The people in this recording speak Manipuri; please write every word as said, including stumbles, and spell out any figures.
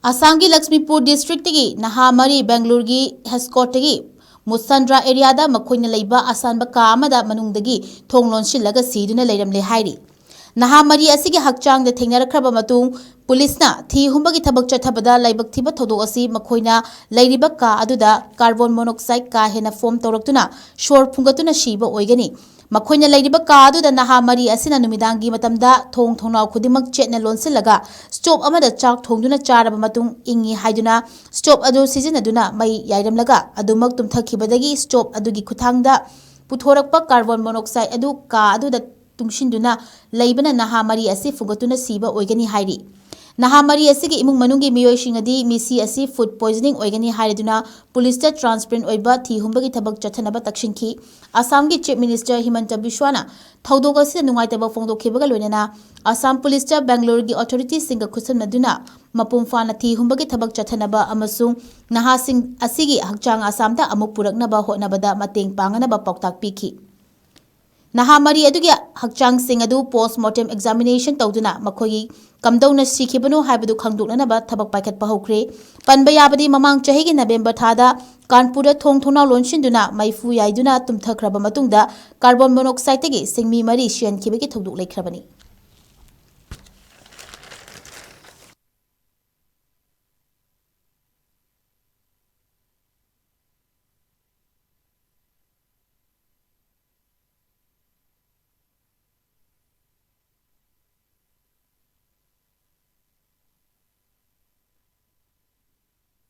ꯑꯁꯥꯝꯒꯤ ꯂꯛꯁꯃꯤꯄꯨꯔ ꯗꯤꯁꯇ꯭ꯔꯤꯛꯇꯒꯤ ꯅꯍꯥ ꯃꯔꯤ ꯕꯦꯡꯒꯂꯨꯔꯨꯒꯤ ꯍꯦꯁꯀꯣꯠꯇꯒꯤ ꯃꯨꯁꯟꯗ꯭ꯔꯥ ꯑꯦꯔꯤꯌꯥꯗ ꯃꯈꯣꯏꯅ ꯂꯩꯕ ꯑꯁꯥꯟꯕ ꯀꯥ ꯑꯃꯗ ꯃꯅꯨꯡꯗꯒꯤ ꯊꯣꯡ ꯂꯣꯟꯁꯤꯜꯂꯒ ꯁꯤꯗꯨꯅ ꯂꯩꯔꯝꯂꯦ ꯍꯥꯏꯔꯤ꯫ ꯅꯍꯥ ꯃꯔꯤ ꯑꯁꯤꯒꯤ ꯍꯛꯆꯥꯡꯗ ꯊꯦꯡꯅꯔꯛꯈ꯭ꯔꯕ ꯃꯇꯨꯡ ꯄꯨꯂꯤꯁꯅ ꯊꯤ ꯍꯨꯝꯕꯒꯤ ꯊꯕꯛ ꯆꯠꯊꯕꯗ ꯂꯥꯏꯕꯛ ꯊꯤꯕ ꯊꯧꯗꯣꯛ ꯑꯁꯤ ꯃꯈꯣꯏꯅ ꯂꯩꯔꯤꯕ ꯀꯥ ꯑꯗꯨꯗ ꯀꯥꯔꯕꯣꯟ ꯃꯣꯅꯣꯛꯁꯥꯏꯗ ꯀꯥ ꯍꯦꯟꯅ ꯐꯣꯝ ꯇꯧꯔꯛꯇꯨꯅ ꯁꯣꯔ ꯐꯨꯡꯒꯠꯇꯨꯅ ꯁꯤꯕ ꯑꯣꯏꯒꯅꯤ꯫ ꯃꯈꯣꯏꯅ ꯂꯩꯔꯤꯕ ꯀꯥ ꯑꯗꯨꯗ ꯅꯍꯥ ꯃꯔꯤ ꯑꯁꯤꯅ ꯅꯨꯃꯤꯗꯥꯡꯒꯤ ꯃꯇꯝꯗ ꯊꯣꯡ ꯊꯣꯡꯅꯥꯎ ꯈꯨꯗꯤꯡꯃꯛ ꯆꯦꯠꯅ ꯂꯣꯟꯁꯤꯜꯂꯒ ꯁ꯭ꯇꯣꯞ ꯑꯃꯗ ꯆꯥꯛ ꯊꯣꯡꯗꯨꯅ ꯆꯥꯔꯕ ꯃꯇꯨꯡ ꯏꯪꯉꯤ ꯍꯥꯏꯗꯨꯅ ꯁ꯭ꯇꯣꯞ ꯑꯗꯨ ꯁꯤꯖꯤꯟꯅꯗꯨꯅ ꯃꯩ ꯌꯥꯏꯔꯝꯂꯒ ꯑꯗꯨꯃꯛ ꯇꯨꯝꯊꯈꯤꯕꯗꯒꯤ ꯁ꯭ꯇꯣꯞ ꯑꯗꯨꯒꯤ ꯈꯨꯠꯊꯥꯡꯗ ꯄꯨꯊꯣꯔꯛꯄ ꯀꯥꯔꯕꯣꯟ ꯃꯣꯅꯣꯛꯁꯥꯏꯗ ꯑꯗꯨ ꯀꯥ ꯑꯗꯨꯗ ꯇꯨꯡꯁꯤꯟꯗꯨꯅ ꯂꯩꯕꯅ ꯅꯍꯥ ꯃꯔꯤ ꯑꯁꯤ ꯐꯨꯒꯠꯇꯨꯅ ꯁꯤꯕ ꯑꯣꯏꯒꯅꯤ ꯍꯥꯏꯔꯤ꯫ ꯅꯍꯥ ꯃꯔꯤ ꯑꯁꯤꯒꯤ ꯏꯃꯨꯡ ꯃꯅꯨꯡꯒꯤ ꯃꯤꯑꯣꯏꯁꯤꯡꯅꯗꯤ ꯃꯤꯁꯤ ꯑꯁꯤ ꯐꯨꯗ ꯄꯣꯏꯖꯅꯤꯡ ꯑꯣꯏꯒꯅꯤ ꯍꯥꯏꯔꯗꯨꯅ ꯄꯨꯂꯤꯁꯇ ꯇ꯭ꯔꯥꯟꯁꯄꯦꯔꯦꯟ ꯑꯣꯏꯕ ꯊꯤ ꯍꯨꯝꯕꯒꯤ ꯊꯕꯛ ꯆꯠꯊꯅꯕ ꯇꯛꯁꯤꯟꯈꯤ꯫ ꯑꯁꯥꯝꯒꯤ ꯆꯤꯐ ꯃꯤꯅꯤꯁꯇꯔ ꯍꯤꯃꯟꯇ ꯕꯤꯁ꯭ꯋꯥꯅ ꯊꯧꯗꯣꯛ ꯑꯁꯤꯗ ꯅꯨꯡꯉꯥꯏꯇꯕ ꯐꯣꯡꯗꯣꯛꯈꯤꯕꯒ ꯂꯣꯏꯅꯅ ꯑꯁꯥꯝ ꯄꯨꯂꯤꯁꯇ ꯕꯦꯡꯒꯂꯣꯔꯒꯤ ꯑꯣꯊꯣꯔꯤꯇꯤꯁꯤꯡꯒ ꯈꯨꯠꯁꯝꯅꯗꯨꯅ ꯃꯄꯨꯡ ꯐꯥꯅ ꯊꯤ ꯍꯨꯝꯕꯒꯤ ꯊꯕꯛ ꯆꯠꯊꯅꯕ ꯑꯃꯁꯨꯡ ꯅꯍꯥꯁꯤꯡ ꯑꯁꯤꯒꯤ ꯍꯛꯆꯥꯡ ꯑꯁꯥꯝꯗ ꯑꯃꯨꯛ ꯄꯨꯔꯛꯅꯕ ꯍꯣꯠꯅꯕꯗ ꯃꯇꯦꯡ ꯄꯥꯡꯅꯕ ꯄꯥꯎꯇꯥꯛ ꯄꯤꯈꯤ꯫ ꯅꯍꯥ ꯃꯔꯤ ꯑꯗꯨꯒꯤ ꯍꯛꯆꯥꯡꯁꯤꯡ ꯑꯗꯨ ꯄꯣꯁꯃꯣꯔꯇꯦꯝ ꯑꯦꯛꯖꯥꯃꯤꯅꯦꯁꯟ ꯇꯧꯗꯨꯅ ꯃꯈꯣꯏꯒꯤ ꯀꯝꯗꯧꯅ ꯁꯤꯈꯤꯕꯅꯣ ꯍꯥꯏꯕꯗꯨ ꯈꯪꯗꯣꯛꯅꯅꯕ ꯊꯕꯛ ꯄꯥꯏꯈꯠꯄ ꯍꯧꯈ꯭ꯔꯦ꯫ ꯄꯟꯕ ꯌꯥꯕꯗꯤ ꯃꯃꯥꯡ ꯆꯍꯤꯒꯤ ꯅꯕꯦꯝꯕꯔ ꯊꯥꯗ ꯀꯥꯟꯄꯨꯔꯗ ꯊꯣꯡ ꯊꯣꯡꯅꯥꯎ ꯂꯣꯟꯁꯤꯟꯗꯨꯅ ꯃꯩꯐꯨ ꯌꯥꯏꯗꯨꯅ ꯇꯨꯝꯊꯈ꯭ꯔꯕ ꯃꯇꯨꯡꯗ ꯀꯥꯔꯕꯣꯟ ꯃꯣꯅꯣꯛꯁꯥꯏꯗꯇꯒꯤ ꯁꯤꯡꯃꯤ ꯃꯔꯤ ꯁꯤꯍꯟꯈꯤꯕꯒꯤ ꯊꯧꯗꯣꯛ ꯂꯩꯈ꯭ꯔꯕꯅꯤ꯫